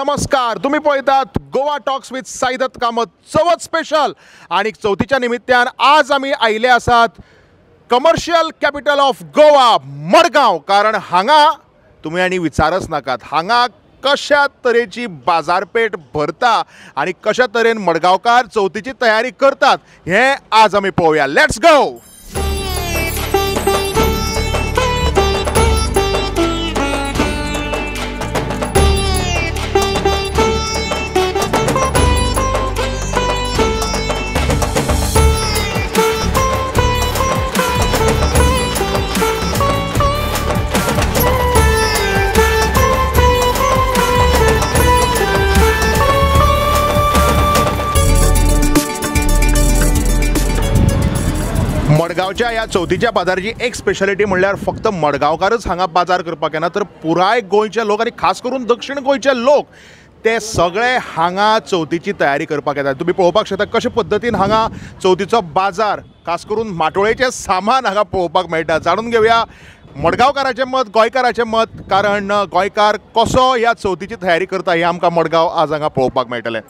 नमस्कार, तुम्ही पळयतात Goa talks with Saidatt Kamat Chavath special. आणि चवथीच्या निमित्तान आज आमी आयिल्ले आसात commercial capital of Goa Madgaon. कारण हांगा तुमी आनी विचारच नाकात, हांगा कशा तरेची बाजारपेठ भरता आनी कशा तरेन मडगांवकार चवथीची तयारी करतात हें आज आमी पळोवया. Let's go. मडगांवच्या ह्या चवथीच्या बाजाराची एक स्पेशालिटी म्हणल्यार फक्त मडगांवकारच हांगा बाजार करपाक येना, तर पुराय गोंयचे लोक आनी खास करून दक्षिण गोंयचे लोक ते सगळे हांगा चवथीची तयारी करपाक येतात. तुमी पळोवपाक शकता कशे पद्दतीन हांगा चवथीचो बाजार खास करून माटोळेचें सामान हांगा पळोवपाक मेळटा. जाणून घेवया मडगांवकाराचें मत, गोंयकाराचें मत, कारण गोंयकार कसो ह्या चवथीची तयारी करता हें आमकां मडगांव आज हांगा पळोवपाक मेळटलें.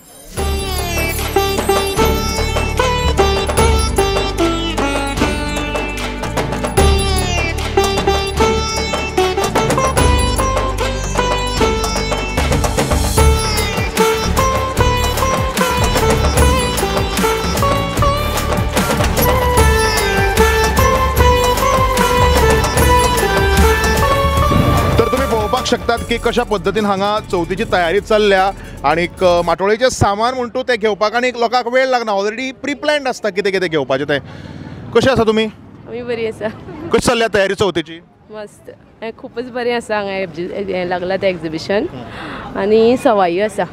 शकतात की कशा पद्दतीन हांगा चवथीची तयारी चल्ल्या आनीक माटोळेचें सामान म्हणटू तें घेवपाक आनी लोकांक वेळ लागना, ऑलरेडी प्री प्लॅन्ड आसता कितें कितें घेवपाचें तें. कशें आसा तुमी? आमी बरी आसा. कशी चल्ल्या तयारी चवथीची? मस्त, हें खूबच बरें आसा. हांगा हें लागलां तें एग्जिबिशन आनी सवाई आसा,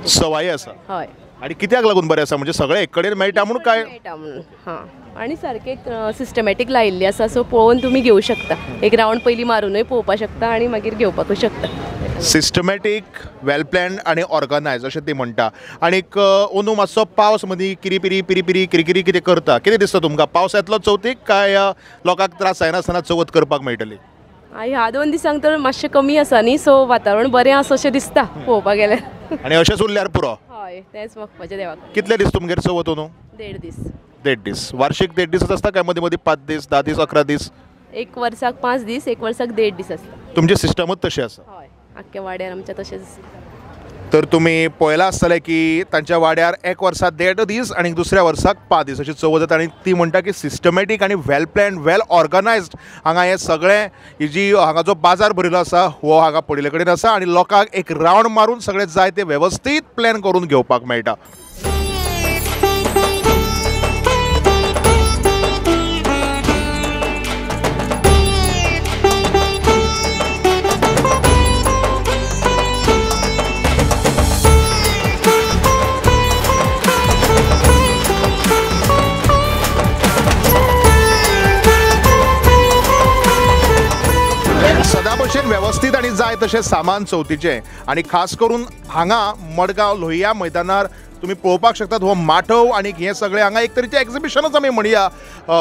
सवाई आसा. हय. आनी कित्याक लागून बरें आसा? म्हणजे सगळें एक कडेन मेळटा म्हणून काय मेळटा म्हणून? हां, आनी सारकें सिस्टमॅटीक लायिल्लें आसा, सो पळोवन तुमी घेवं शकता. एक रावंड पयलीं मारुनूय पळोवपाक शकता आनी मागीर घेवपाकूय शकता. सिस्टमॅटीक, वेल प्लॅन्ड आनी ऑर्गनायज अशें ती म्हणटा. आनीक अंदू मातसो पावस मदीं किरी पिरी पिरी पिरी किरकिरी कितें करता, कितें दिसता तुमकां? पावस येतलो चवथीक काय लोकांक त्रास जायनासतना चवथ करपाक मेळटली? ह्या दोन दिसांक तर मातशें कमी आसा न्ही, सो वातावरण बरें आसा अशें दिसता पळोवपाक गेल्यार. आनी अशेंच उरल्यार पुरो. हय, तेंच मागपाचें देवाक. कितले दीस तुमगेर चवथ अंदू? 1.5 दीस. 1.5 दीस. वार्षिक 1.5 दीसच आसता काय मदीं मदीं 5 दीस, 10 दीस, 11 दीस? एक वर्साक 5 दीस, एक वर्साक 1.5 दीस आसता. तुमचें सिस्टमूच तशें आसा? हय, आख्ख्या वाड्यार आमच्या तशेंच. तर तुमी पळयलां आसतलें की तांच्या वाड्यार एक वर्सा 1.5 दीस आनी दुसऱ्या वर्साक 5 दीस अशी चवथ जाता. आनी ती म्हणटा की सिस्टमॅटीक आनी वेल प्लॅन्ड, वेल ऑर्गनायज्ड हांगा हें सगळें ही जी हांगा जो बाजार भरिल्लो आसा हो हांगा पडिल्ले कडेन आसा आनी लोकांक एक रावंड मारून सगळें जाय तें वेवस्थीत प्लॅन करून घेवपाक मेळटा. वेवस्थीत आनी जाय तशें सामान चवथीचें. आनी खास करून हांगा मडगांव लोहिया मैदानार तुमी पळोवपाक शकतात हो माटव आनी हें सगळें हांगा एक तरेचें एग्जिबिशनूच आमी म्हणया.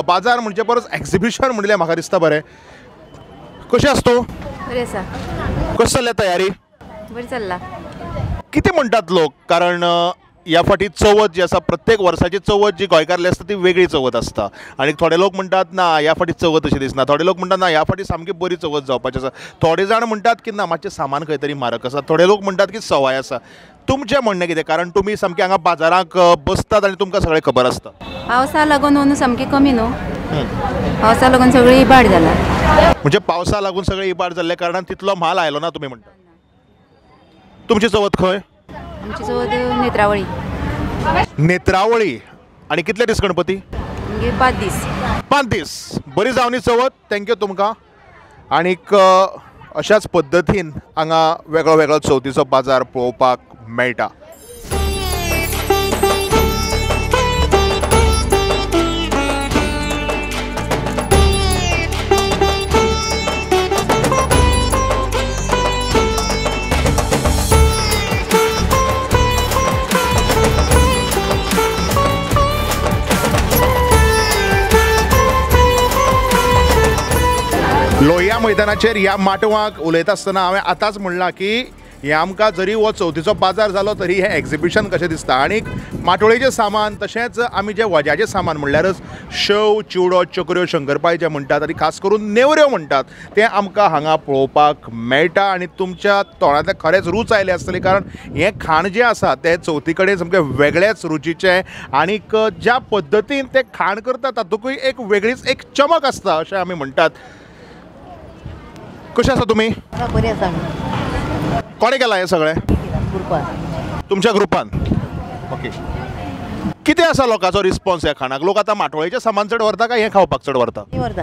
बाजार म्हणचे परस एग्जिबिशन म्हणल्यार म्हाका दिसता बरें. कशें आसा तूं? बरें आसा. कशें चल्ल्या तयारी? बरें चल्ला. कितें म्हणटात लोक? कारण ह्या फाटी चवथ जी आसा, प्रत्येक वर्साची चवथ जी गोंयकारली आसता ती वेगळी चवथ आसता. आनी थोडे लोक म्हणटात ना ह्या फाटी चवथ अशी दिसना, थोडे लोक म्हणटात ना ह्या फाटी सामकी बरी चवथ जावपाची आसा, थोडे जाण म्हणटात की ना मातशें सामान खंय तरी म्हारग आसा, थोडे लोक म्हणटात की सवाय आसा. तुमचें म्हणणें कितें? कारण तुमी सामकें हांगा बाजाराक बसतात आनी तुमकां सगळें खबर आसता. पावसा लागून अंदू सामकें कमी न्हू, पावसा लागून सगळें इबाड जाला. म्हणजे पावसा लागून सगळें इबाड जाल्ल्या कारणान तितलो म्हाल आयलो ना तुमी म्हणटा. तुमची चवथ खंय? आमची चवथ नेत्रावळी. नेत्रावळी. आनी कितले दीस गणपती? 5 दीस. 5 दीस. बरी जावनी चवथ. Thank you तुमकां. आनीक अशाच पद्दतीन हांगा वेगळो वेगळो चवथीचो बाजार पळोवपाक मेळटा. लोहिया मैदानाचेर ह्या माटवाक उलयता आसतना हांवें आतांच म्हणलां की हें आमकां जरी हो चवथीचो बाजार जालो तरी हें एक्झिबिशन कशें दिसता. आनी माटोळेचें सामान तशेंच आमी जें वज्याचें सामान म्हणल्यारच शेव, चिवडो, चकऱ्यो, शंकरपाळी जे म्हणटात आनी खास करून नेवऱ्यो म्हणटात तें आमकां हांगा पळोवपाक मेळटा. आनी तुमच्या तोंडांतल्यान खरेंच रूच आयली आसतली, कारण हें खाण जें आसा तें चवथी कडेन सामकें वेगळेच रुचीचें आनीक ज्या पद्दतीन तें खाण करता तातूंतय एक वेगळीच एक चमक आसता अशें आमी म्हणटात. कशें आसा तुमी? बरें आसा. कोणें केलां हें सगळें? ग्रुपान. तुमच्या ग्रुपान? ओके. कितें आसा लोकांचो रिस्पॉन्स ह्या खाणाक? लोक आतां माटोळेचें सामान चड व्हरता काय हें खावपाक चड व्हरता? व्हरता,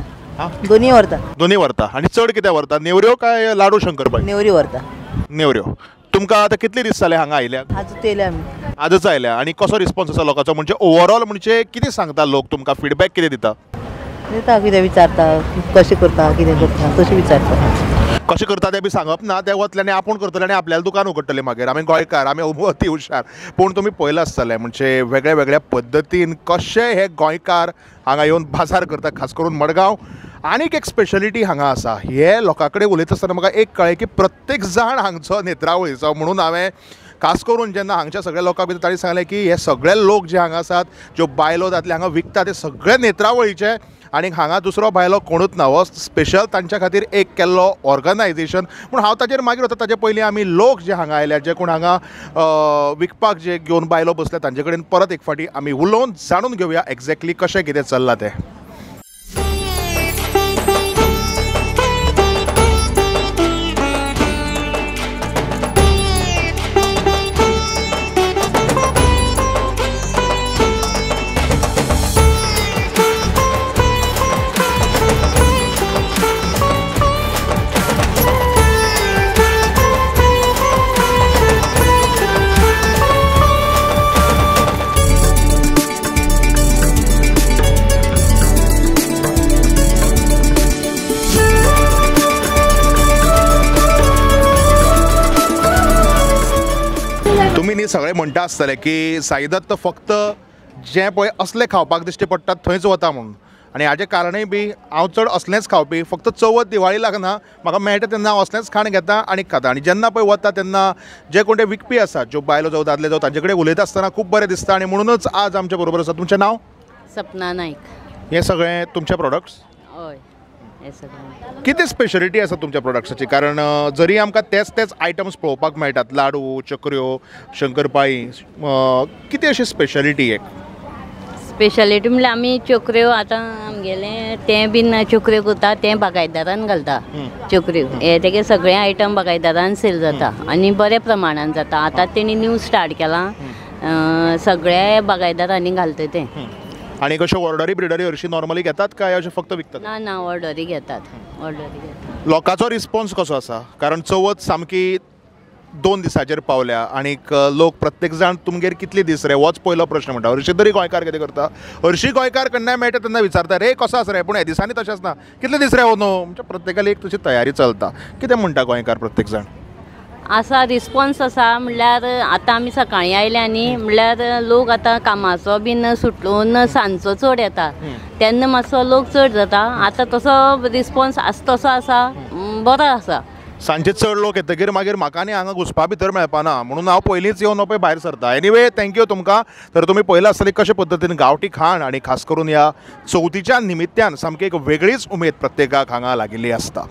दोनी व्हरता. दोनी व्हरता. आनी चड कितें व्हरता, नेवऱ्यो काय लाडू शंकरपाळी? नेवऱ्यो व्हरता. नेवऱ्यो. तुमकां आतां कितले दीस जाले हांगा आयल्या? आजूच येयल्या आमी. आजच आयल्या. आनी कसो रिस्पॉन्स आसा लोकांचो, म्हणजे ओवरऑल म्हणजे कितें सांगता लोक तुमकां, फिडबॅक कितें दिता? दिता, कितें विचारता, कशें करता, कितें करता तशें विचारता. कशें करता तें बी सांगप ना, तें वतले आनी आपूण करतले आनी आपल्याला दुकान उगडटलें मागीर. आमी गोंयकार, आमी अती हुशार. पूण तुमी पळयलां आसतलें म्हणजे वेगळ्या वेगळ्या पद्दतीन कशें हे गोंयकार हांगा येवन बाजार करता, खास करून मडगांव. आनीक एक स्पेशलिटी हांगा आसा, हे लोकां कडेन उलयता आसतना म्हाका एक कळ्ळें की प्रत्येक जाण हांगचो नेत्रावळीचो म्हणून हांवें खास करून जेन्ना हांगच्या सगळ्या लोकांक भितर तांणी सांगलें की हे सगळे लोक जे हांगा आसात, ज्यो बायलो दादले हांगा विकता ते सगळे नेत्रावळीचे आनी हांगा दुसरो बायलो कोणूच ना. हो स्पेशल तांच्या खातीर एक केल्लो ऑर्गनायजेशन. पूण हांव ताजेर मागीर वता, ताजे पयलीं आमी लोक जे हांगा आयल्या, जे कोण हांगा विकपाक जे घेवन बायलो बसल्या तांचे कडेन परत एक फावटी आमी उलोवन जाणून घेवया एक्झॅक्टली कशें कितें चल्लां तें. सगळे म्हणटा आसतले की साईदत्त फक्त जें पळय असलें खावपाक दिश्टी पडटा थंयच वता म्हणून, आनी हाजें कारणूय बी हांव चड असलेंच खावपी. फक्त चवथ दिवाळी लागना म्हाका मेळटा तेन्ना हांव असलेंच खाण घेता आनी खाता. आनी जेन्ना पळय वता तेन्ना जे कोण ते विकपी आसात, ज्यो बायलो जावं दादले जावं, तांचे कडेन उलयता आसतना खूब बरें दिसता. आनी म्हणूनच आज आमच्या बरोबर आसा. तुमचें नांव? सपना नायक. हें सगळें तुमचे प्रोडक्ट्स? हय. कितें स्पेशलिटी आसा तुमच्या प्रोडक्ट्साची? कारण जरी आमकां तेच तेच आयटम्स पळोवपाक मेळटात, लाडू, चकऱ्यो, शंकरपाळी, कितें अशी स्पेशलिटी? एक स्पेशलिटी म्हणल्यार आमी चकऱ्यो आतां आमगेलें तें बीन चकऱ्यो करता, तें बागायतदारान घालता चकऱ्यो. हे तेगे सगळे आयटम बागायतदारान सेल जाता आनी बऱ्या प्रमाणान जाता. आतां तेणी न्यू स्टार्ट केलां, सगळे बागायतदारांनी घालता तें. आनी कश्यो ऑर्डरी ब्रिडरी हरशीं नॉर्मली घेतात काय अशें फक्त विकतात? ना ना, ऑर्डरी घेतात, ऑर्डरी घेतात. लोकांचो रिस्पॉन्स कसो आसा? कारण चवथ सामकी 2 दिसांचेर पावल्या आनीक लोक प्रत्येक जाण तुमगेर कितले दीस रे होच पयलो प्रश्न म्हणटा. हरशीं तरी गोंयकार कितें करता, हरशीं गोंयकार केन्नाय मेळटा तेन्ना विचारता रे कसो आसा रे, पूण ह्या दिसांनी तशें आसना, कितले दीस रे हो न्हू, म्हणजे प्रत्येकाली एक तशी तयारी चलता. कितें म्हणटा गोंयकार प्रत्येक जाण? आसा रिस्पॉन्स आसा. म्हणल्यार आतां आमी सकाळीं आयले न्ही, म्हणल्यार लोक आतां कामाचो बीन सुटून सांजचो चड येता तेन्ना मातसो लोक चड जाता. आतां तसो रिस्पॉन्स आसा तसो आसा, बरो आसा. सांजचे चड लोक येतकीर मागीर म्हाका आनी हांगा घुसपा भितर मेळपाना, म्हणून हांव पयलींच येवन पळय भायर सरता. एनिवे thank you तुमकां. तर तुमी पळयलां आसतलें कशे पद्दतीन गांवठी खाण आनी खास करून ह्या चवथीच्या निमित्यान सामकी एक वेगळीच उमेद प्रत्येकाक हांगा लागिल्ली आसता.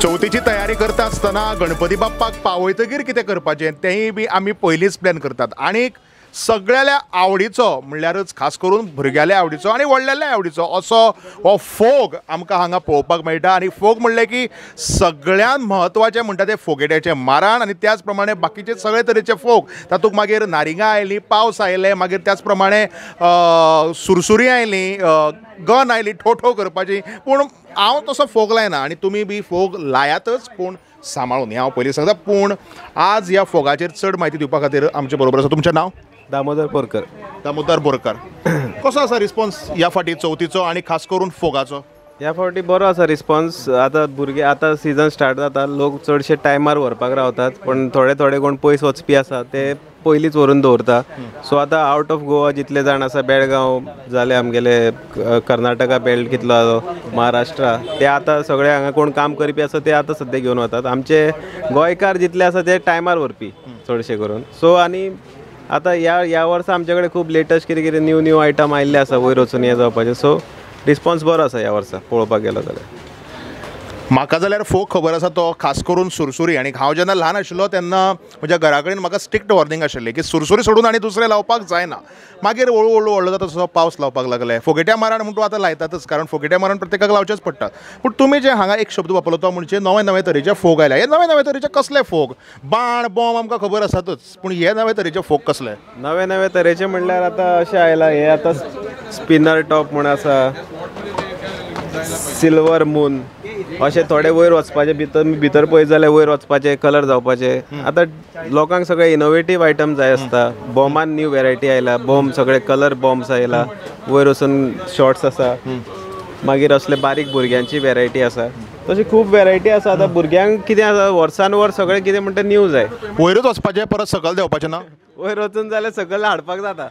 चवथीची तयारी करता आसतना गणपती बाप्पाक पावयतकीर कितें करपाचें तेंय बी आमी पयलींच प्लॅन करतात. आनीक सगळ्याल्या आवडीचो म्हणल्यारच खास करून भुरग्याल्या आवडीचो आनी व्हडल्याल्या आवडीचो असो हो फोग आमकां हांगा पळोवपाक मेळटा. आनी फोग म्हणलें की सगळ्यांत म्हत्वाचें म्हणटा तें फोगेट्याचें माराण आनी त्याच प्रमाणे बाकीचे सगळे तरेचे फोग, तातूंत मागीर नारिंगां आयलीं, पावस आयले, मागीर त्याच प्रमाणे सुरसुरीं आयलीं, गन आयली ठो ठो करपाची. पूण हांव तसो फोग लायना आनी तुमी बी फोग लायातच पूण सांबाळून, हें हांव पयलीं सांगता. पूण आज ह्या फोगाचेर चड म्हायती दिवपा खातीर आमचे बरोबर आसा. तुमचें नांव? दामोदर बोरकर. दामोदर बोरकर, कसो आसा रिस्पॉन्स ह्या फावटी चवथीचो आनी खास करून फोगाचो? ह्या फावटी बरो आसा रिस्पॉन्स. आतां भुरगे आतां सिजन स्टार्ट जाता, लोक चडशे टायमार व्हरपाक रावतात, पण थोडे थोडे कोण पयस वचपी आसा ते पयलींच व्हरून दवरता. सो आतां आवट ऑफ गोवा जितले जाण आसा, बेळगांव जाले आमगेले, कर्नाटका बेल्ट कितलो आसा, महाराष्ट्रा, ते आतां सगळे हांगा कोण काम करपी आसा ते आतां सद्या घेवन वतात. आमचे गोंयकार जितले आसा ते टायमार व्हरपी चडशे करून. सो आनी आतां ह्या वर्सा आमचे कडेन खूब लेटस्ट कितें कितें न्यू न्यू आयटम आयिल्ले आसा वयर वचून हें जावपाचें. सो रिस्पॉन्स बरो आसा ह्या वर्सा पळोवपाक गेलो जाल्यार. म्हाका जाल्यार फोग खबर आसा तो खास करून सुरसुरी. आनी हांव जेन्ना ल्हान आशिल्लो तेन्ना म्हज्या घरा कडेन म्हाका स्ट्रिक्ट वॉर्निंग आशिल्ली की सुरसुरी सोडून आनी दुसरें लावपाक जायना. मागीर हळू हळू व्हडलो जाता तसो पावस लावपाक लागले. फोगेट्या माराण म्हूण तूं आतां लायतातच, कारण फोगेट्या माराण प्रत्येकाक लावचेच पडटा. पूण तुमी जे हांगा एक शब्द वापरलो तो म्हणजे नवे नवे तरेचे फोग आयले. हे नवे नवे तरेचे कसले फोग? बाण बॉम्ब आमकां खबर आसातच, पूण हे नवे तरेचे फोग कसले? नवे नवे तरेचे म्हणल्यार आतां अशें आयला, हे आतां स्पिनर टॉप म्हूण आसा, सिल्वर मून, अशे थोडे वयर वचपाचे, भितर पळयत जाल्यार वयर वचपाचे, कलर जावपाचे. आतां लोकांक सगळे इनोवेटीव आयटम जाय आसता. बॉम्बान न्यू वेरायटी आयला, बॉम्ब सगळे कलर बॉम्ब्स आयला, वयर वचून शॉर्ट्स आसा, मागीर असले बारीक भुरग्यांची वेरायटी आसा. तशी खूब वेरायटी आसा. आतां भुरग्यांक कितें आसा, वर्सान वर सगळें कितें म्हणटा न्यू जाय. वयरूच वचपाचें, परत सकयल देंवपाचें ना. वयर वचून जाल्यार सकयल हाडपाक जाता,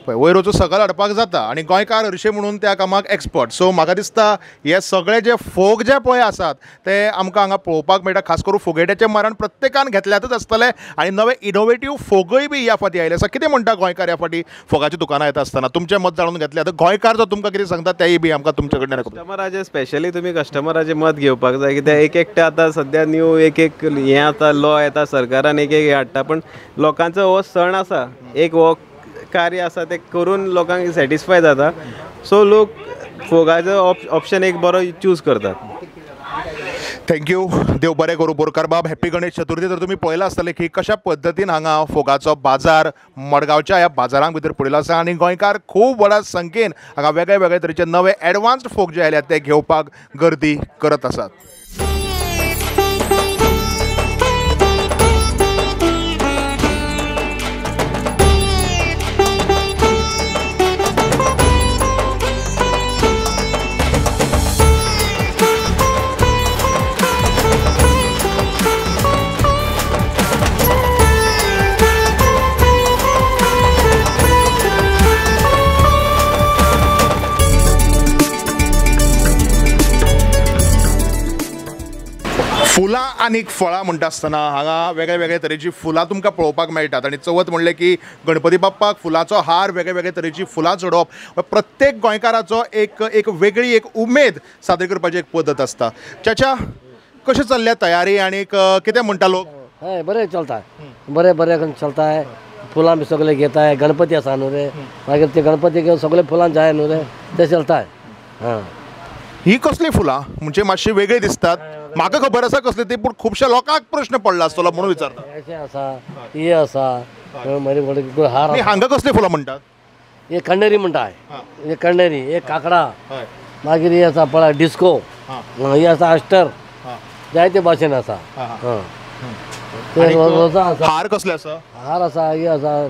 वयर वचून सकयल हाडपाक जाता. आनी गोंयकार हरशीं म्हणून त्या कामाक एक्सपर्ट. सो म्हाका दिसता हे सगळे जे फोग जे पळय आसात ते आमकां हांगा पळोवपाक मेळटा. खास करून फोगेट्याचें मरण प्रत्येकान घेतल्यातच आसतलें आनी नवे इनोवेटीव फोगय बी ह्या फावटी आयले आसा. कितें म्हणटा गोंयकार ह्या फावटी फोगाची दुकानां येता आसतना? तुमचें मत जाणून घेतलें. आतां गोंयकार जो तुमकां कितें सांगता तेंय बी आमकां तुमचे कडल्यान. कस्टमराचे स्पेशली तुमी कस्टमराचें मत घेवपाक जाय, कित्याक एक एकटे आतां सद्या न्यू एक एक हें आतां लॉ येता, सरकारान एक एक हाडटा, पण लोकांचो हो सण आसा, एक हो कार्य आसा तें करून लोकांक सॅटिस्फाय जाता. सो लोक फोगाचो ऑप्शन एक बरो चूज करतात. Thank you. देव बरें करूं बोरकार बाब. हॅप्पी गणेश चतुर्थी. तर तुमी पळयलां आसतलें की कशा पद्दतीन हांगा फोगाचो बाजार मडगांवच्या ह्या बाजारांक भितर पडिल्लो आसा आनी गोंयकार खूब व्हडा संख्येन हांगा वेगळे वेगळे तरेचे नवे एडवान्स्ड फोग जे आयल्यात ते घेवपाक गर्दी करत आसात. फुलां आनी फळां म्हणटा आसतना हांगा वेगळे वेगळे तरेची फुलां तुमकां पळोवपाक मेळटात. आनी चवथ म्हणलें की गणपती बाप्पाक फुलांचो हार, वेगळे वेगळे तरेची फुलां चडोवप प्रत्येक गोंयकाराचो एक एक वेगळी एक उमेद सादर करपाची एक पद्दत आसता. चाचा, कशें चल्ल्या तयारी आनी कितें म्हणटा लोक? हय, बरें चलता, बरें बरें चलता. फुलां बी सगळे घेताय, गणपती आसा न्हू रे, मागीर ते गणपती सगळे फुलां जाय न्हू रे, ते चलताय. हां, ही कसली फुलां म्हणजे मातशी वेगळी दिसतात. म्हाका खबर आसा कसली ती, पूण खुबश्या लोकांक प्रश्न पडला आसतलो म्हणून विचारता. अशें आसा, हे आसा, मागीर हार. हांगा कसली फुलां म्हणटात? हे कण्णेरी म्हणटा, हे कण्णेरी, हे काकडां, मागीर हे आसा पळय डिस्को, हे आसा आस्टर, जायते भाशेन आसा. रोजां आसा. हार कसले आसा? हार आसा, हे आसा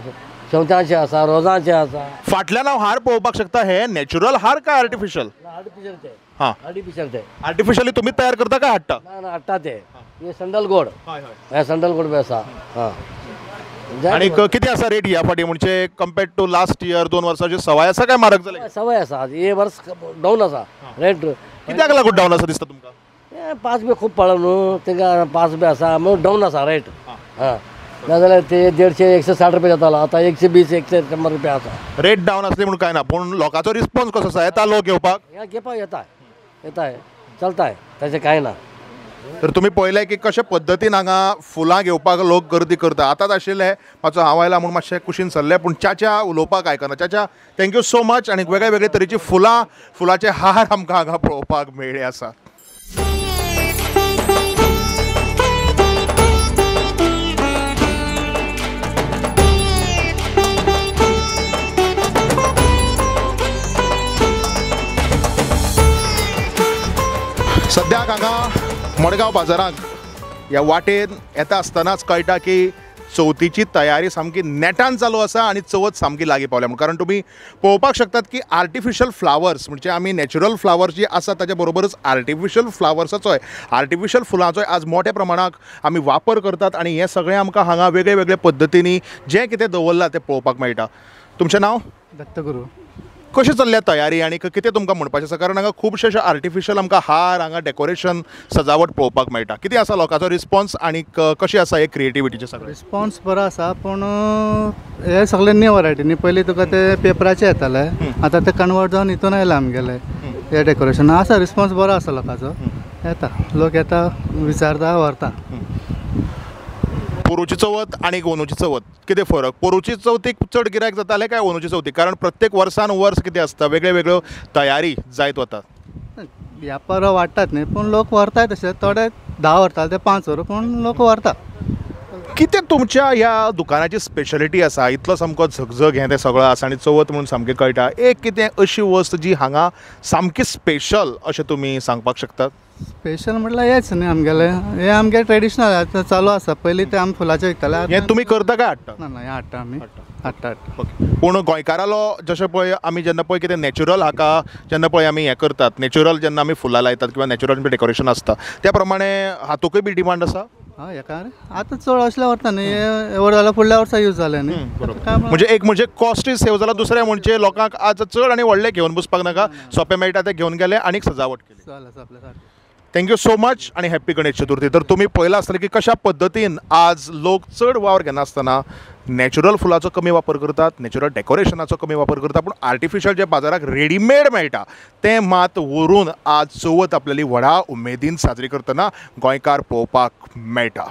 शेंवत्याचे आसा, रोजांचे आसा. फाटल्यान हांव हार पळोवपाक शकता. हे नॅचरल हार काय आर्टिफिशियल? आर्टिफिशियल ते. हां, आर्टिफिशियल ते. आर्टिफिशियली तुमी तयार करता काय हाडटा? ना ना, हाडटा ते. हे सँडल गोड, हे सँडल गोड बी आसा. हां, आनी कितें आसा रेट ह्या फावटी म्हणजे कंपेर्ड टू लास्ट इयर? 2 वर्सांची सवाय आसा काय म्हारग जालें? सवाय आसा, हे वर्स डावन आसा रेट. कित्याक लागून डावन आसा दिसता तुमकां? पांच बी खूब पडला न्हू, तेका पांच बी आसा म्हणून डावन आसा रेट. हां, नाजाल्यार ते 150 160 रुपया जातालो, आतां 120 100 रुपया आसा. रेट डावन आसली म्हणून कांय ना, पूण लोकांचो रिस्पॉन्स कसो आसा? येता लोक घेवपाक? घेवपाक येता, येता, चलताय, तशें कांय ना. तर तुमी पळयलें की कशे पद्दतीन हांगा फुलां घेवपाक लोक गर्दी करता. आतांच आशिल्लें मातसो हांव आयला म्हूण मातशें कुशीन सरलें, पूण चाचा उलोवपाक आयकना. चाचा, thank you so much. आनी वेगळे वेगळे तरेची फुलां, फुलाचे हार आमकां हांगा पळोवपाक मेळ्ळे आसा. मडगांव बाजाराक ह्या वाटेन येता आसतनाच कळटा की चवथीची तयारी सामकी नेटान चालू आसा आनी चवथ सामकी लागीं पावल्या म्हूण. कारण तुमी पळोवपाक शकतात की आर्टिफिशियल फ्लावर्स म्हणजे आमी नॅचरल फ्लावर्स जी आसा ताच्या बरोबरच आर्टिफिशियल फ्लावर्साचोय आर्टिफिशियल फुलांचोय आज मोठ्या प्रमाणाक आमी वापर करतात आनी हें सगळें आमकां हांगा वेगळे वेगळे पद्दतींनी जें कितें दवरलां तें पळोवपाक मेळटा. तुमचें नांव? दत्तगुरू. कशी चल्ल्या तयारी आनी कितें तुमकां म्हणपाचें आसा? कारण हांगा खुबशे अशे आर्टिफिशियल आमकां हार हांगा डेकोरेशन सजावट पळोवपाक मेळटा. कितें आसा लोकांचो रिस्पॉन्स आनी कशी आसा हे क्रिएटिविटीचें सगळें? रिस्पॉन्स बरो आसा, पूण हे सगळे न्यू वरायटी न्ही. पयलीं तुका ते पेपराचे येताले, आतां ते कन्वर्ट जावन हितून आयला आमगेले हे डेकोरेशन आसा. रिस्पॉन्स बरो आसा लोकांचो, येता लोक, येता विचारता व्हरता. पोरूची चवथ आनी अंदूची चवथ कितें फरक? पोरूची चवथीक चड गिरायक जातालें काय अंदूची चवथीक? कारण प्रत्येक वर्सान वर्स कितें आसता वेगळे वेगळ्यो तयारी जायत वतात. व्यापार वाडटात न्ही, पूण लोक व्हरताय तशे. थोडे 10 व्हरताले ते 5 व्हर, पूण लोक व्हरता. कितें तुमच्या ह्या दुकानाची स्पेशलिटी आसा? इतलो सामको झगझग हें तें सगळें आसा आनी चवथ म्हणून सामकें कळटा. एक कितें अशी वस्त जी हांगा सामकी स्पेशल अशें तुमी सांगपाक शकतात? स्पेशल म्हटल्यार हेच न्ही आमगेलें, हें आमगेलें ट्रेडिशनल आतां चालू आसा. पयलीं तें आमी फुलाचें विकताले. हें तुमी करता काय हाडटा? ना ना, हें हाडटा आमी, हाडटा. ओके. पूण गोंयकारालो जशें पळय आमी जेन्ना पळय कितें नॅचरल हाका जेन्ना पळय आमी हें करतात, नॅचरल जेन्ना आमी फुलां लायतात किंवा नॅचरल डेकोरेशन आसता त्या प्रमाणे हातूंकय बी डिमांड आसा. हय, हेका आतां चड असले व्हरता न्ही, हें व्हर जाल्यार फुडल्या वर्सा यूज जालें न्ही. म्हणजे एक म्हणजे कॉस्टूय सेव जाला, दुसरें म्हणजे लोकांक आज चड आनी व्हडलें घेवन बसपाक नाका, सोंपें मेळटा तें घेवन गेले आनी सजावट केली. Thank you so much आनी हॅप्पी गणेश चतुर्थी. तर तुमी पळयलां आसतलें की कशा पद्दतीन आज लोक चड वावर घेनासतना नॅचरल फुलाचो कमी वापर करतात, नॅचरल डेकोरेशनाचो कमी वापर करतात, पूण आर्टिफिशियल जे बाजाराक रेडीमेड मेळटा तें मात व्हरून आज चवथ आपल्याली व्हडा उमेदीन साजरी करतना गोंयकार पळोवपाक मेळटा.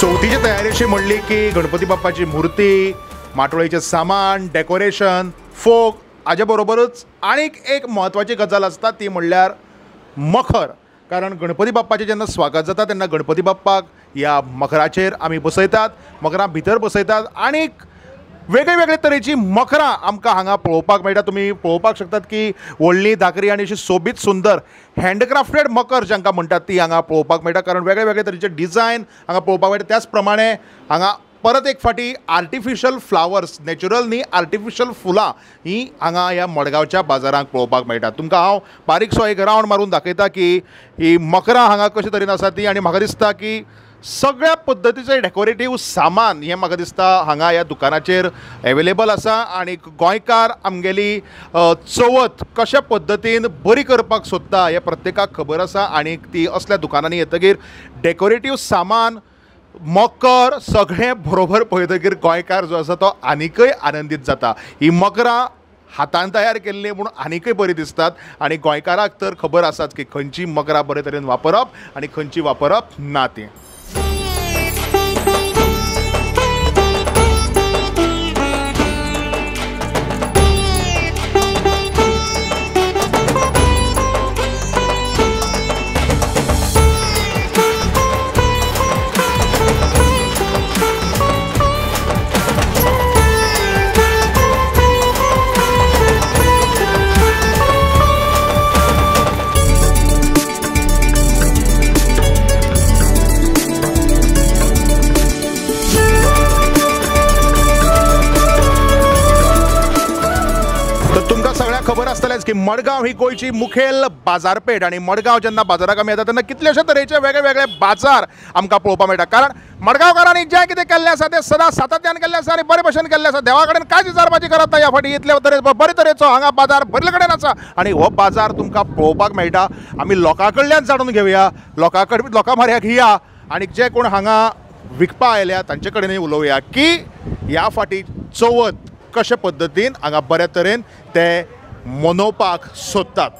चवथीची तयारी अशी म्हणली की गणपती बाप्पाची मूर्ती, माटोळेचें सामान, डेकोरेशन, फोग, हाजे बरोबरच आनीक एक म्हत्वाची गजाल आसता ती म्हणल्यार मखर. कारण गणपती बाप्पाचें जेन्ना स्वागत जाता तेन्ना गणपती बाप्पाक ह्या मखराचेर आमी बसयतात, मखरां भितर बसयतात आनीक वेगळे वेगळे तरेची मखरां आमकां हांगा पळोवपाक मेळटा. तुमी पळोवपाक शकतात की व्हडली धाकरी आनी अशी सोबीत सुंदर हँडक्राफ्टेड मकर जांकां म्हणटात ती हांगा पळोवपाक मेळटा. कारण वेगळे वेगळे तरेचे डिजायन हांगा पळोवपाक मेळटा. त्याच प्रमाणे हांगा परत एक फाटी आर्टिफिशियल फ्लावर्स, नॅचरल न्ही आर्टिफिशियल फुलां ही हांगा ह्या मडगांवच्या बाजारांत पळोवपाक मेळटा. तुमकां हांव बारीकसो एक रावंड मारून दाखयता की ही मकरां हांगा कशे तरेन आसा ती आनी म्हाका दिसता की सगळ्या पद्दतीचें डेकोरेटीव सामान हें म्हाका दिसता हांगा ह्या दुकानाचेर एवेलेबल आसा आनी गोंयकार आमगेली चवथ कशा पद्दतीन बरी करपाक सोदता हें प्रत्येकाक खबर आसा आनी ती असल्या दुकानांनी येतकीर डेकोरेटीव सामान, मकर सगळें बरोबर पळयतकीर गोंयकार जो आसा तो आनीकय आनंदीत जाता. ही मकरां हातान तयार केल्लीं म्हूण आनीकय बरीं दिसतात आनी गोंयकाराक तर खबर आसाच की खंयची मकरां बरे तरेन वापरप आनी खंयची वापरप ना ती. खबर आसतलेंच की मडगांव ही गोंयची मुखेल बाजारपेठ आनी मडगांव जेन्ना बाजाराक आमी येता तेन्ना कितलेशे तरेचे वेगळे वेगळे बाजार आमकां पळोवपाक मेळटा. कारण मडगांवकारांनी जें कितें केल्लें आसा तें सदां सातत्यान केल्लें आसा आनी बरे भशेन केल्लें आसा. देवा कडेन कांयच विचारपाची गरज ना. ह्या फाटी इतले तरे बरे तरेचो हांगा बाजार बरे कडेन आसा आनी हो बाजार तुमकां पळोवपाक मेळटा. आमी लोकां कडल्यान जाणून घेवया, लोकां कडेन लोकां म्हऱ्याक या आनी जे कोण हांगा विकपा आयल्या तांचे कडेनूय उलोवया की ह्या फाटी चवथ कशे पद्दतीन हांगा बऱ्या तरेन ते मनोवपाक सोदतात.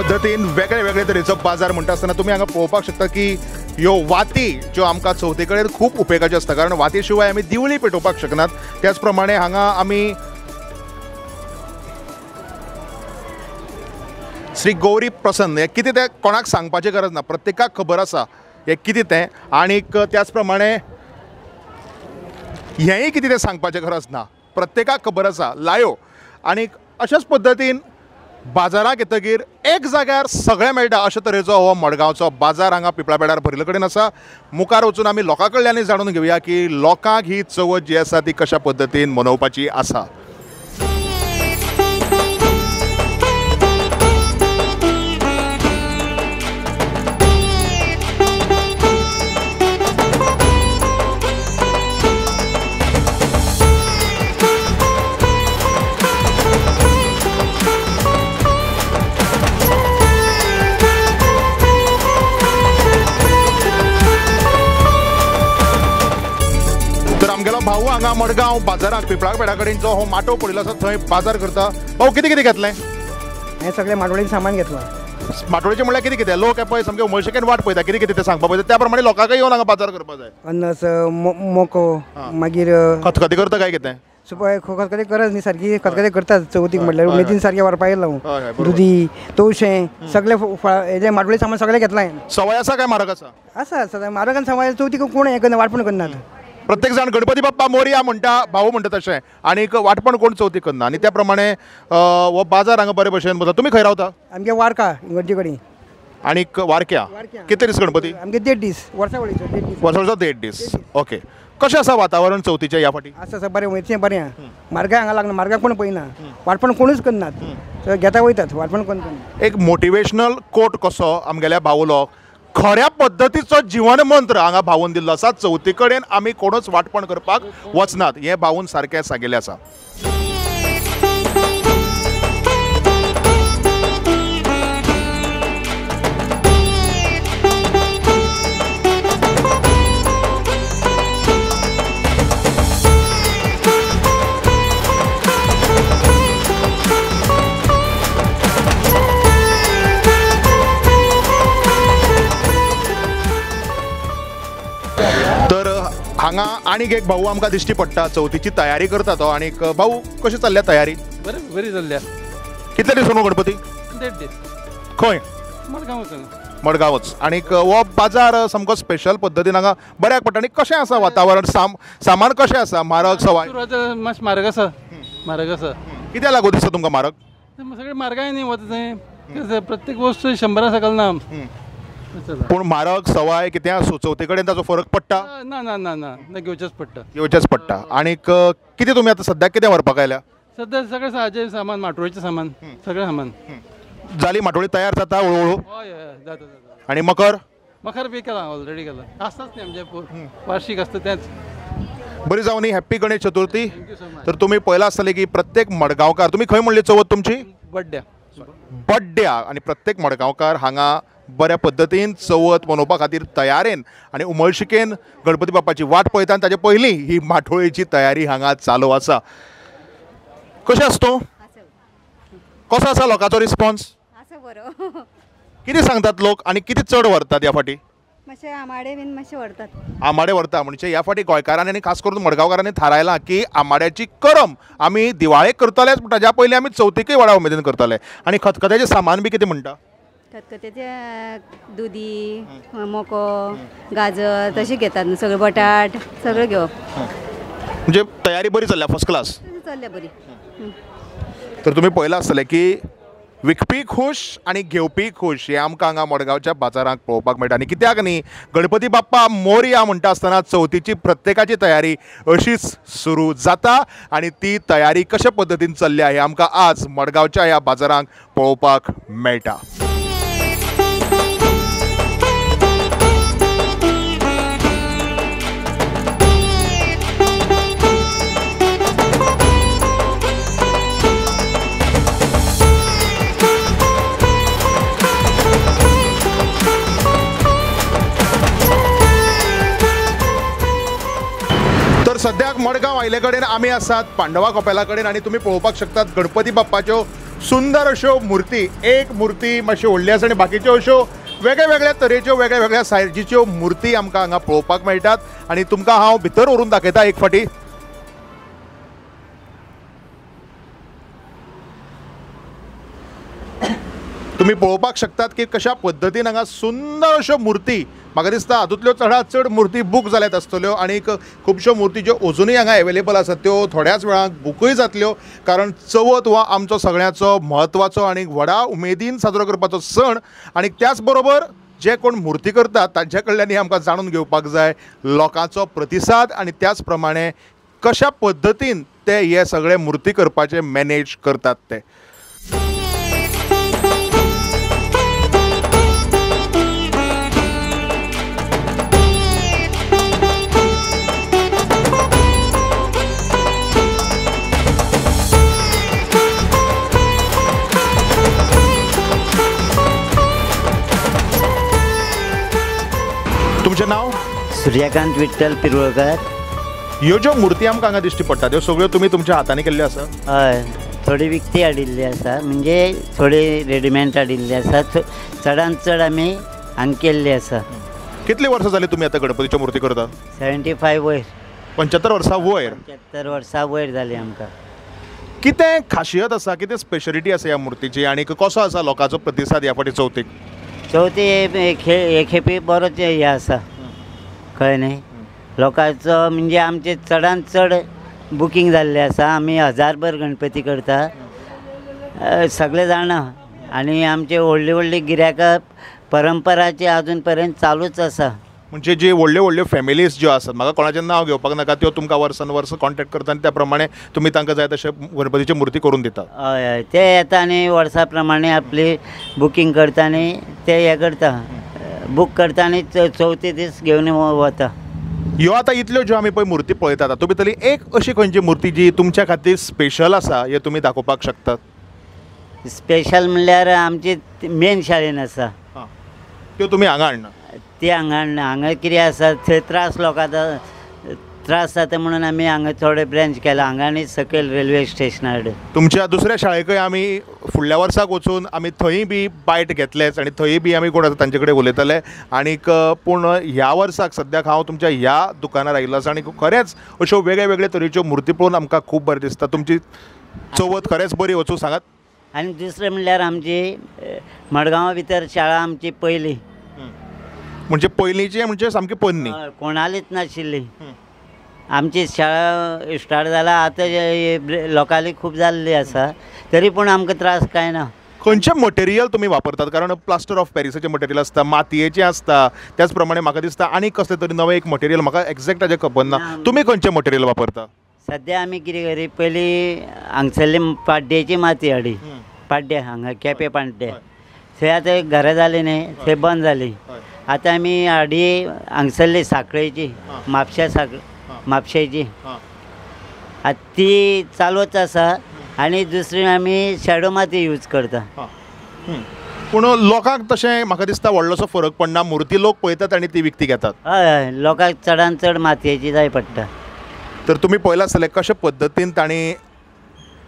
पद्दतीन वेगळे वेगळे तरेचो बाजार म्हणटा आसतना तुमी हांगा पळोवपाक शकता की ह्यो वाती ज्यो आमकां चवथी कडेन खूब उपेगाच्यो आसता, कारण वाती शिवाय आमी दिवली पेटोवपाक शकनात. त्याच प्रमाणे हांगा आमी श्री गौरी प्रसन्न हें कितें तें कोणाक सांगपाचें गरज ना, प्रत्येकाक खबर आसा हें कितें तें. आनीक त्याच प्रमाणे हेंय कितें तें सांगपाचें गरज ना, प्रत्येकाक खबर आसा लायो. आनीक अशाच पद्दतीन बाजाराक येतगीर एक जाग्यार सगळें मेळटा अशे तरेचो हो मडगांवचो बाजार हांगा पिपळा पेडार भरिल्ले कडेन आसा. मुखार वचून आमी लोकां कडल्यानूय जाणून घेवया की लोकांक ही चवथ जी आसा ती कशा पद्दतीन मनोवपाची आसा. भाऊ हांगा मडगांव बाजाराक पिपळा पेडा कडेन जो हो माटोव पडिल्लो आसा थंय बाजार करता. भाऊ कितें कितें घेतलें? हें सगळें माटोळेचें सामान घेतलां. माटोळेचें म्हणल्यार कितें कितें? लोक पळय सामके उमळशिकेन वाट पळयता कितें कितें तें सांगपा पळयता, त्या प्रमाणे लोकांकय येवन हांगा बाजार करपाक जाय. अनस, मोको, मागीर खतखतें करता काय कितें? खतखतें गरज न्ही, सारकी खतखतें करतात चवथीक म्हणल्यार उमेदीन सारकें व्हरपा येयला हांव. दुदी, तवशें सगळें हेजें माटोळे सामान सगळें घेतलां हांवें. सवाय आसा काय म्हारग आसा? आसा म्हारग आनी सवाय चवथीक कोण हें करना, वांटपण करनात. प्रत्येक जाण गणपती बाप्पा मोरया म्हणटा, भाऊ म्हणटा तशें, आनीक वांटपण कोण चवथी करना. आनी त्या प्रमाणे हो बाजार हांगा बरे भशेन बसता. तुमी खंय रावता? आमगे वारका गणपती कडेन. आनीक वारक्या कितले दीस गणपती? आमगे 1.5 दीस, वर्सावळीचो 1.5 दीस. वर्सावळीचो 1.5 दीस. ओके, कशें आसा वातावरण चवथीचें ह्या फाटी? आसा आसा बरें, उमेदीचें बरें आसा. मार्गाय हांगा लागना, मार्गाक कोण पळयना, वांटपण कोणूच करनात, घेता वयतात, वांटपण कोण करना. एक मोटिवेशनल कोट कसो आमगेल्या भाऊलो खऱ्या पद्दतीचो जीवन मंत्र हांगा भावून दिल्लो आसा. चवथी कडेन आमी कोणूच वांटपण करपाक वचनात हें भावून सारकें सांगिल्लें आसा. तर हांगा आनीक एक भाऊ आमकां दिश्टी पडटा, चवथीची तयारी करता तो. आनीक भाऊ कशी चल्ल्या तयारी? बरी बरी चल्ल्या. कितले दीस न्हू गणपती? 1.5 दीस. खंय? मडगांवच. मडगांवच. आनीक हो बाजार सामको स्पेशल पद्दतीन हांगा बऱ्याक पडटा. आनी कशें आसा वातावरण, सामान कशें आसा, म्हारग सवाय? मातशें म्हारग आसा, म्हारग आसा. कित्याक लागून दिसता तुमकां म्हारग? सगळें म्हारगाय न्ही वता थंय, प्रत्येक वस्तू 100 सकयल ना. पूण म्हारग सवाय कितें आसूं चवथी कडेन ताचो फरक पडटा? ना ना ना ना, घेवचेंच पडटा, घेवचेंच पडटा. आनीक कितें तुमी आतां सद्याक कितें व्हरपाक आयल्या? सद्या सगळें साजें सामान, माटोळेचें सामान, सगळें सामान. जाली माटोळी तयार जाता हळू हळू? हय हय जाता जाता. आनी मकर? मकर बी केलां, ऑलरेडी केलां, आसताच न्ही आमचें वार्षीक आसता तेंच. बरी जावं न्ही, हॅप्पी गणेश चतुर्थी. तर तुमी पळयलां आसतलें की प्रत्येक मडगांवकार, तुमी खंय म्हणली चवथ तुमची? बड्ड्या. बड्ड्या. आनी प्रत्येक मडगांवकार हांगा बऱ्या पद्दतीन चवथ मनोवपा खातीर तयारेन आनी उमळशिकेन गणपती बाप्पाची वाट पळयता. आनी ताचे पयलीं ही माटोळेची तयारी हांगा चालू आसा. कशें आसा तूं? कसो आसा लोकांचो रिस्पॉन्स? आसा बरो. कितें सांगतात लोक आनी कितें चड व्हरतात ह्या फाटी? मातशे आमाडे बीन मातशे व्हरतात. आमाडे व्हरता म्हणजे ह्या फाटी गोंयकारांनी आनी खास करून मडगांवकारांनी थारायलां की आमाड्याची करम आमी दिवाळेक करतलेच, पूण ताज्या पयलीं आमी चवथीकय व्हडा उमेदीन करतले. आनी खतखत्याचें सामान बी कितें म्हणटा? खतखत्याचें दुदी, मको, गाजर तशें घेतात न्हू सगळें, बटाट सगळें घेवप. म्हणजे तयारी बरी चल्ल्या, फर्स्ट क्लास चल्ल्या बरी. तर तुमी पळयलां आसतलें की विकपी खूश आनी घेवपी खूश हें आमकां हांगा मडगांवच्या बाजारांत पळोवपाक मेळटा. आनी कित्याक न्ही, गणपती बाप्पा मोरया म्हणटा आसतना चवथीची प्रत्येकाची तयारी अशीच सुरू जाता. आनी ती तयारी कशा पद्दतीन चल्ल्या हें आमकां आज मडगांवच्या ह्या बाजारांत पळोवपाक मेळटा. तर सद्याक मडगांव आयले कडेन आमी आसात पांडवा कपेला कडेन आनी तुमी पळोवपाक शकतात गणपती बाप्पाच्यो सुंदर अश्यो मुर्ती, एक मुर्ती मातशी व्हडली आसा आनी बाकीच्यो अश्यो वेगळ्या वेगळ्या तरेच्यो वेगळ्या वेगळ्या सायजीच्यो मुर्ती आमकां हांगा पळोवपाक मेळटात. आनी तुमकां हांव भितर व्हरून दाखयता एक फावटी. तुमी पळोवपाक शकतात की कशा पद्दतीन हांगा सुंदर अश्यो मुर्ती, म्हाका दिसता हातूंतल्यो चडांत चड मुर्ती बूक जाल्यात आसतल्यो आनी खुबश्यो मुर्ती ज्यो अजुनूय हांगा एवेलेबल आसात त्यो थोड्याच वेळाक बुकूय जातल्यो. कारण चवथ हो आमचो सगळ्यांचो म्हत्वाचो आनी व्हडा उमेदीन साजरो करपाचो सण आनी त्याच बरोबर जे कोण मुर्ती करतात तांच्या कडल्यान आमकां जाणून घेवपाक जाय लोकांचो प्रतिसाद आनी त्याच प्रमाणे कशा पद्दतीन ते हे सगळे मुर्ती करपाचे मॅनेज करतात ते. तुमचें नांव? सूर्यकांत विठ्ठल पिरवळकर. ह्यो ज्यो मुर्ती आमकां हांगा दिश्टी पडटा त्यो सगळ्यो तुमी तुमच्या हातांनी केल्ल्यो आसा? हय, थोडी विकती हाडिल्ली आसा, म्हणजे थोडी रेडिमेड हाडिल्ली आसा, चडांत चड आमी हांगा केल्ली आसा. कितली वर्सां जाली तुमी आतां गणपतीच्यो मुर्ती करता? 75 वयर. 75 वर्सां वयर? 75 वर्सां वयर जाली आमकां. कितें खाशियत आसा, कितें स्पेशलिटी आसा ह्या मुर्तीची आनी कसो आसा लोकांचो प्रतिसाद ह्या फावटी चवथीक? चवथी हे खेपे बरोच हे आसा, कळ्ळें न्ही, लोकांचो म्हणजे आमचे चडांत चड बुकींग जाल्लें आसा. आमी 1000भर गणपती करता, सगळे जाणा, आनी आमचे व्हडली व्हडली गिरायकां परंपराची आजून पर्यंत चालूच आसा. म्हणजे जे व्हडल्यो व्हडल्यो फॅमिलीज ज्यो आसात, म्हाका कोणाचें नांव घेवपाक नाका, त्यो तुमकां वर्सान वर्स कॉन्टेक्ट करता आनी त्या प्रमाणे तुमी तांकां जाय तशें गणपतीची मुर्ती करून दितात? हय हय, ते येता आनी वर्सा प्रमाणे आपली बुकींग करता आनी ते हें करता, बूक करता आनी चवथी दीस घेवन वता. ह्यो आतां इतल्यो ज्यो आमी पळय मुर्ती पळयतात तातूंत भितरली एक अशी खंयची मुर्ती जी तुमच्या खातीर स्पेशल आसा हे तुमी दाखोवपाक शकतात? स्पेशल म्हणल्यार आमची मेन शाळेन आसा त्यो तुमी हांगा हाडना? ती हांगा हाडना. हांगा कितें आसा थंय त्रास लोकांक त्रास जाता म्हणून आमी हांगा थोडे ब्रँच केला, हांगा आनी सकयल रेल्वे स्टेशनार. तुमच्या दुसऱ्या शाळेकय आमी फुडल्या वर्साक वचून आमी थंय बी बायट घेतलेच आनी थंय बी आमी कोण आसा तांचे कडेन उलयतले. आनीक पूण ह्या वर्साक सद्याक हांव तुमच्या ह्या दुकानार आयिल्लो आसा आनी खरेंच अश्यो वेगळे वेगळे तरेच्यो मुर्ती पळोवन आमकां खूब बरें दिसता. तुमची चवथ खरेंच बरी वचूं, सांगात. आनी दुसरें म्हणल्यार आमची मडगांवा भितर शाळा आमची पयली, म्हणजे पयलींची म्हणजे सामकी पोन्नी, कोणालीच नाशिल्ली आमची शाळा स्टार्ट जाला. आतां लोकांली खूब जाल्ली आसा, तरी पूण आमकां त्रास कांय ना. खंयचें मटेरियल तुमी वापरतात? कारण प्लास्टर ऑफ पॅरिसाचें मटेरियल आसता, मातयेचें आसता, त्याच प्रमाणे म्हाका दिसता आनी कसलें तरी नवें एक मटेरियल, म्हाका एग्जॅक्ट ताजें खबर ना, तुमी खंयचें मटेरियल वापरता? सद्या आमी कितें करी, पयलीं हांगसरली पाड्डेची माती हाडी, पाड्डे हांगा केपें पाड्डे, थंय आतां घरां जालीं न्ही, थंय बंद जाली. आतां आमी हाडी हांगसरली साखळेची, म्हापश्या साखळे, म्हापशेची, आतां ती चालूच आसा. आनी दुसरी आमी शेडो माती यूज करता. पूण लोकांक तशें म्हाका दिसता व्हडलोसो फरक पडना, मुर्ती लोक पळयतात आनी ती विकती घेतात. हय हय, लोकांक चडान चड मातयेची जाय पडटा. तर तुमी पळयलां आसतलें कशे पद्दतीन तांणी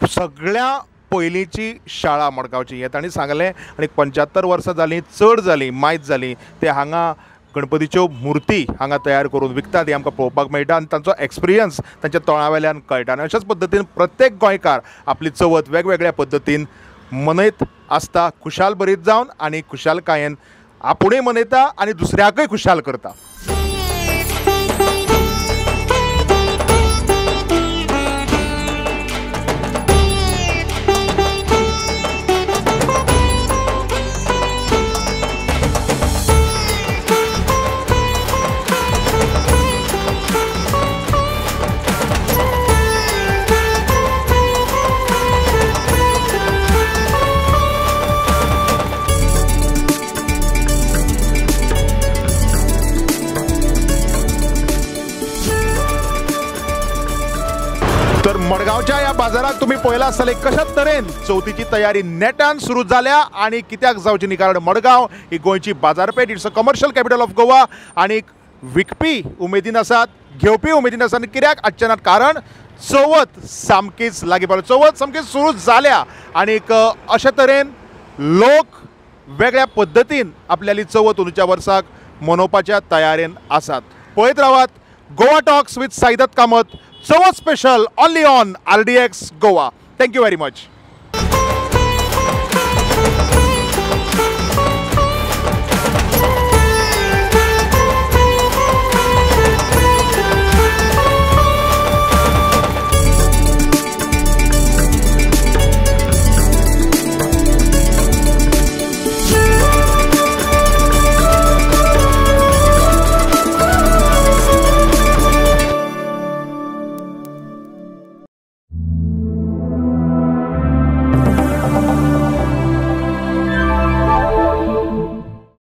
सगळ्या पयलींची शाळा मडगांवची हें तांणी सांगलें आनी 75 वर्सां जालीं, चड जालीं, मायज जालीं, ते हांगा गणपतीच्यो मुर्ती हांगा तयार करून विकतात हें आमकां पळोवपाक मेळटा आनी तांचो एक्सपिरियन्स तांच्या तोंडा वेल्यान कळटा. आनी अशाच पद्दतीन प्रत्येक गोंयकार आपली चवथ वेगवेगळ्या पद्दतीन मनयत आसता, खुशाल भरीत जावन आनी खुशालकायेन आपुणूय मनयता आनी दुसऱ्याकय खुशाल करता. तर मडगांवच्या ह्या बाजारात तुम्ही पळयलां आसतलें कशा तरेन चवथीची तयारी नेटान सुरू जाल्या आनी कित्याक जावची न्ही, कारण मडगांव ही गोंयची बाजारपेठ, it's a commercial capital of Goa आनी विकपी उमेदीन आसात, घेवपी उमेदीन आसात आनी कित्याक आसचें ना, कारण चवथ सामकीच लागीं पावल्या, चवथ सामकी सुरू जाल्या आनीक अशे तरेन लोक वेगळ्या पद्दतीन आपल्याली चवथ अंदूच्या वर्साक मनोवपाच्या तयारेन आसात. पळयत रावात Goa talks with Saidatt Kamat, Chavath special only on RDX Goa. Thank you very much.